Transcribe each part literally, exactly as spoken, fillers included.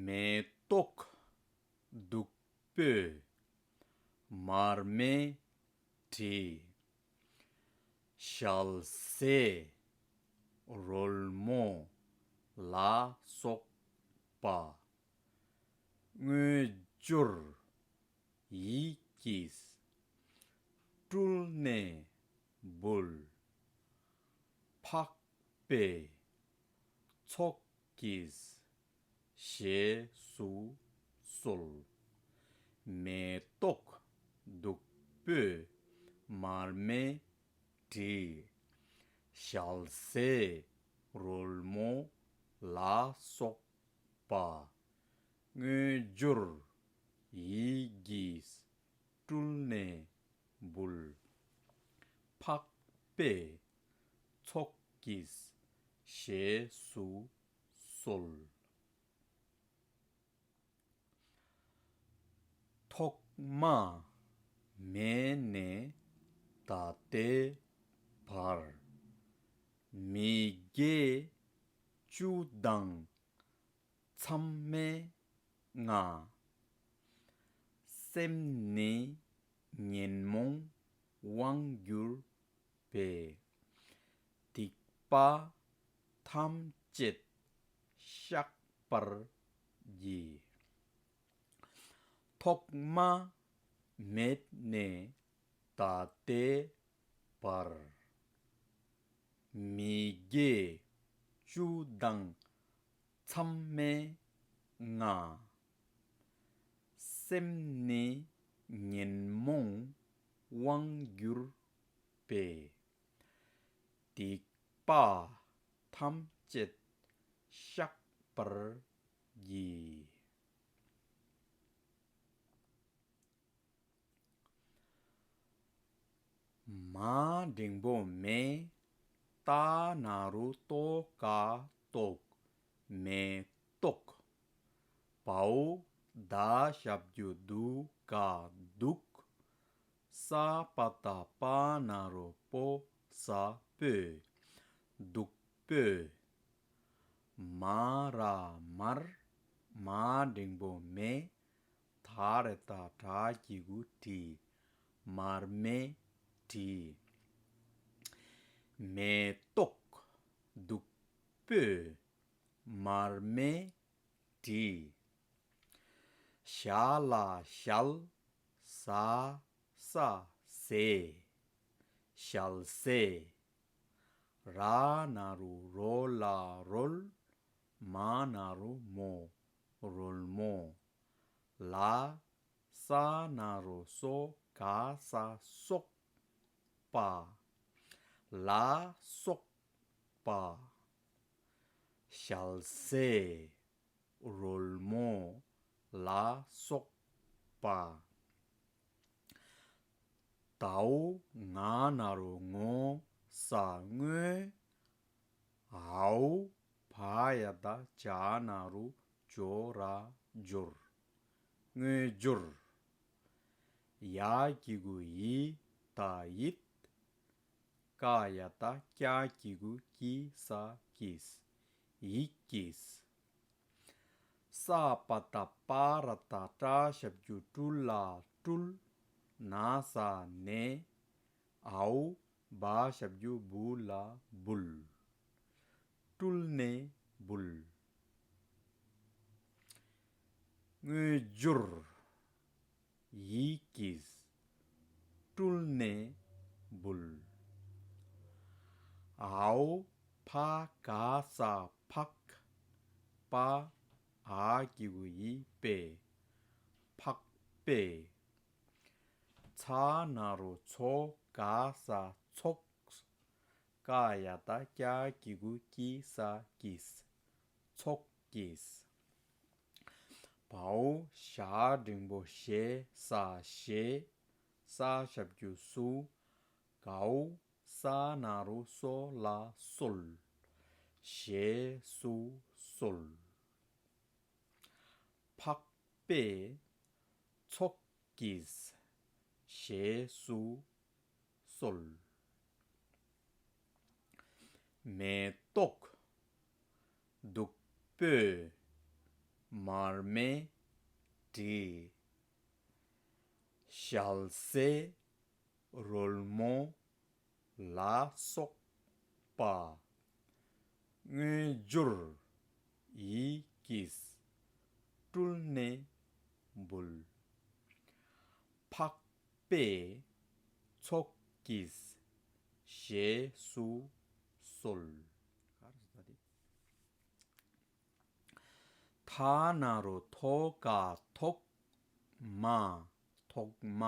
མེ་ཏོག་བདུག་སྤོས་མར་མེ་དྲི། ཞལ་ཟས་རོལ་མོ་ལ་སོགས་པ། དངོས་འབྱོར་ཡིད་ཀྱིས་སྤྲུལ་ནས་འབུལ། འཕགས་པའི་ཚོགས་ཀྱིས་བཞེས་སུ་གསོལ། མེ་ཏོག་བདུག་སྤོས་མར་མེ་དྲི། ཞལ་ཟས་རོལ་མོ་ལ་སོགས་པ། དངོས་འབྱོར་ཡིད་ཀྱིས་སྤྲུལ་ནས་འབུལ། འཕགས་པའི་ཚོགས་ཀྱིས་བཞེས་སུ་གསོལ། ཐོག་མ་མེད་ནས་ད་ལྟའི་བར། མི་དགེ་བཅུ་དང་མཚམས་མེད་ལྔ། སེམས་ནི་ཉོན་མོངས་དབང་གྱུར་པས། སྡིག་པ་ཐམས་ཅད་བཤགས་པར་བགྱི། ཐོག་མ་མེད་ནས་ད་ལྟའི་བར། མི་དགེ་བཅུ་དང་མཚམས་མེད་ལྔ། སེམས་ནི་ཉོན་མོངས་དབང་གྱུར་པས། སྡིག་པ་ཐམས་ཅད་བཤགས་པར་བགྱི། མ་འགྲེང་བུ་མེ། ཏ་ན་རོ་ཏོ་ག་ཏོག་མེ་ཏོག་བའོ་ད་ཞབས་ཀྱུ་དུ་ག་བདུག་ས་པ་ཏ་པ་ན་རོ་པོ་ས་སྤོས། བདུག་སྤོས། མ་ར་མར། མ་འགྲེང་བུ་མེ། ད་རེ་ད་དྲ་གི་གུ་དྲི། མར་མེ་དྲི། མེ་ཏོག་བདུག་སྤོས་མར་མེ་དྲི། ཞ་ལ་ཞལ། ཟ་ས་ཟས། ཞལ་ཟས། ར་ན་རོ་རོ་ལ་རོལ། མ་ན་རོ་མོ། རོལ་མོ། ལ། ས་ན་རོ་སོ་ག་ས་སོགས་པ། ལ་སོགས་པ། ཞལ་ཟས། རོལ་མོ་ལ་སོགས་པ། དའོ་ང་ན་རོ་ངོ་ས་སྔོན། འའོ་བ་ཡ་བཏགས་བྱ་ན་རོ་འཇོ་ར་འཇོར། དངོས་འབྱོར། ཡ་གི་གུ་ཡི་ད་ཡིད། ཀ་ཡ་བཏགས་ཀྱ་གི་གུ་ཀྱི་ས་ཀྱིས། ཡིད་ཀྱིས། ས་པ་ཏ་པ་ར་ཏ་ཏྲ་ཞབས་ཀྱུ་ཏྲུ་ལ་སྤྲུལ། ན་ས་ནས། འའོ་བ་ཞབས་ཀྱུ་བུ་ལ་འབུལ། སྤྲུལ་ནས་འབུལ། དངོས་འབྱོར། ཡིད་ཀྱིས་སྤྲུལ་ནས་འབུལ། འའོ་ཕ་ག་ས་འཕགས། པ་འ་གི་གུ་ཡི་པས། འཕགས་པས། ཚ་ན་རོ་ཚོ་ག་ས་ཚོགས། ཀ་ཡ་བཏགས་ཀྱ་གི་གུ་ཀྱི་ས་ཀྱིས། ཚོགས་ཀྱིས། བའོ་ཞ་འགྲེང་བུ་ཞེ་ས་ཞེས། ས་ཞབས་ཀྱུ་སུ། གའོ་ས་ན་རོ་སོ་ལ་གསོལ། ཞེས་སུ་གསོལ། འཕགས་པའི་ཚོགས་ཀྱིས་ཞེས་སུ་གསོལ། མེ་ཏོག་བདུག་སྤོས་ མར་མེ་དྲི། ཞལ་ཟས་རོལ་མོ་ལ་སོགས་པ། དངོས་འབྱོར་ཡིད་ཀྱིས་སྤྲུལ་ནས་འབུལ། འཕགས་པའི་ཚོགས་ཀྱིས་བཞེས་སུ་གསོལ། ཐ་ན་རོ་ཐོ་ག་ཐོག་མ། ཐོག་མ།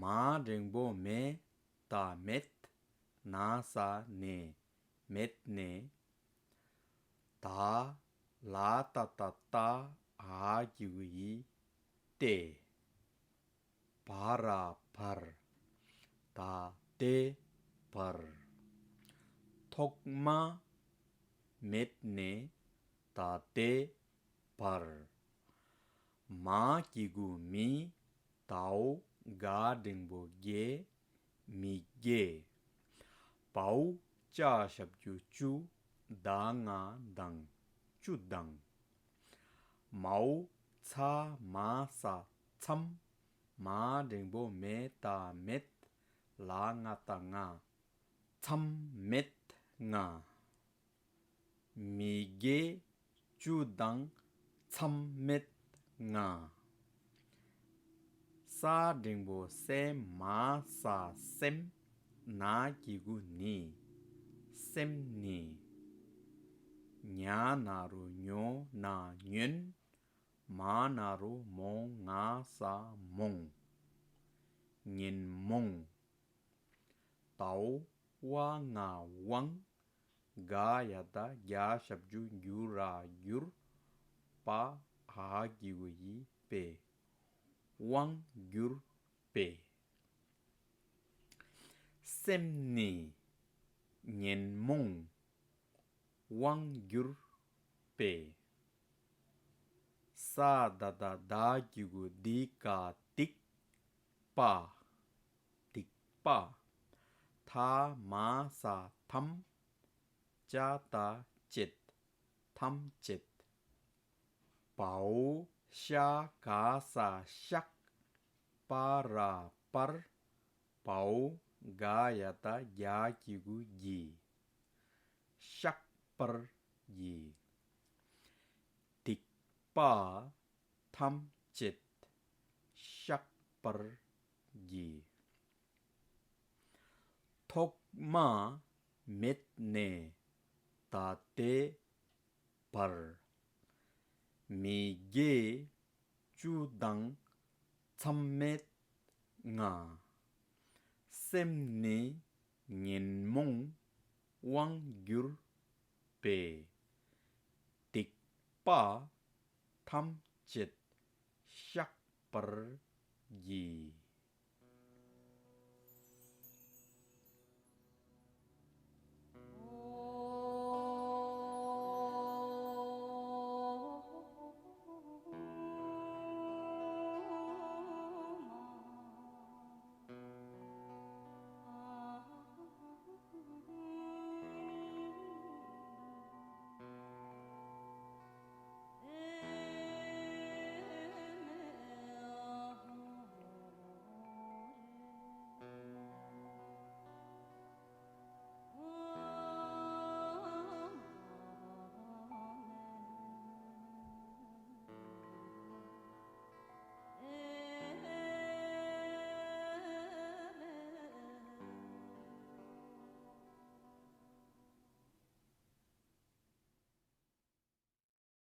མ་འགྲེང་བུ་མེ་ད་མེད། ན་ས་ནས། མེད་ནས། ད་ལ་ཏ་བཏགས་ཏ། འ་གི་གུ་འི། ཏེ། བ་ར་བར། ད་ལྟའི་བར། ཐོག་མ་མེད་ནས་ད་ལྟའི་བར། མ་གི་གུ་མི། དའོ་ག་འགྲེང་བུ་གེ། མི་དགེ། བའོ་ཅ་ཞབས་ཀྱུ་བཅུ། ད་ང་དང་། བཅུ་དང་། མའོ་ཚ་མ་ས་མཚམས། མ་འགྲེང་བུ་མེ་ད་མེད། ལ་ང་ཏ་ང་། མཚམས་མེད་ང་། མི་དགེ་བཅུ་དང་མཚམས་མེད་ང་། ས་འགྲེང་བུ་སེ་མ་ས་སེམས། ན་གི་གུ་ནི། སེམས་ནི། ཉ་ན་རོ་ཉོ་ན་ཉོན། མ་ན་རོ་མོ་ང་ས་མོང་། ཉོན་མོངས། དའོ་བ་ང་དབང་། ག་ཡ་བཏགས་གྱ་ཞབས་ཀྱུ་གུ་ར་གྱུར། པ་འ་གི་གུ་འི་པའི། དབང་གྱུར་པའི། སེམས་ནི་ཉོན་མོངས་དབང་གྱུར་པའི། ས་ད་བཏགས་སྡ་གི་གུ་སྡི་ག་སྡིག། པ། སྡིག་པ། ཐ་མ་ས་ཐམས། ཅ་ད་བཅད། ཐམས་ཅད། བའོ་ཤ་ག་ས་ཤགས། པ་ར་པར། བའོ་ག་ཡ་བཏགས་གྱ་གི་གུ་གྱི། བཤགས་པར་བགྱི། སྡིག་པ་ཐམས་ཅད་བཤགས་པར་བགྱི། ཐོག་མ་མེད་ནས་ད་ལྟའི་བར། མི་དགེ་བཅུ་དང་མཚམས་མེད་ལྔ། སེམས་ནི་ཉོན་མོངས་དབང་གྱུར་པའི། སྡིག་པ་ཐམས་ཅད་བཤགས་པར་བགྱི།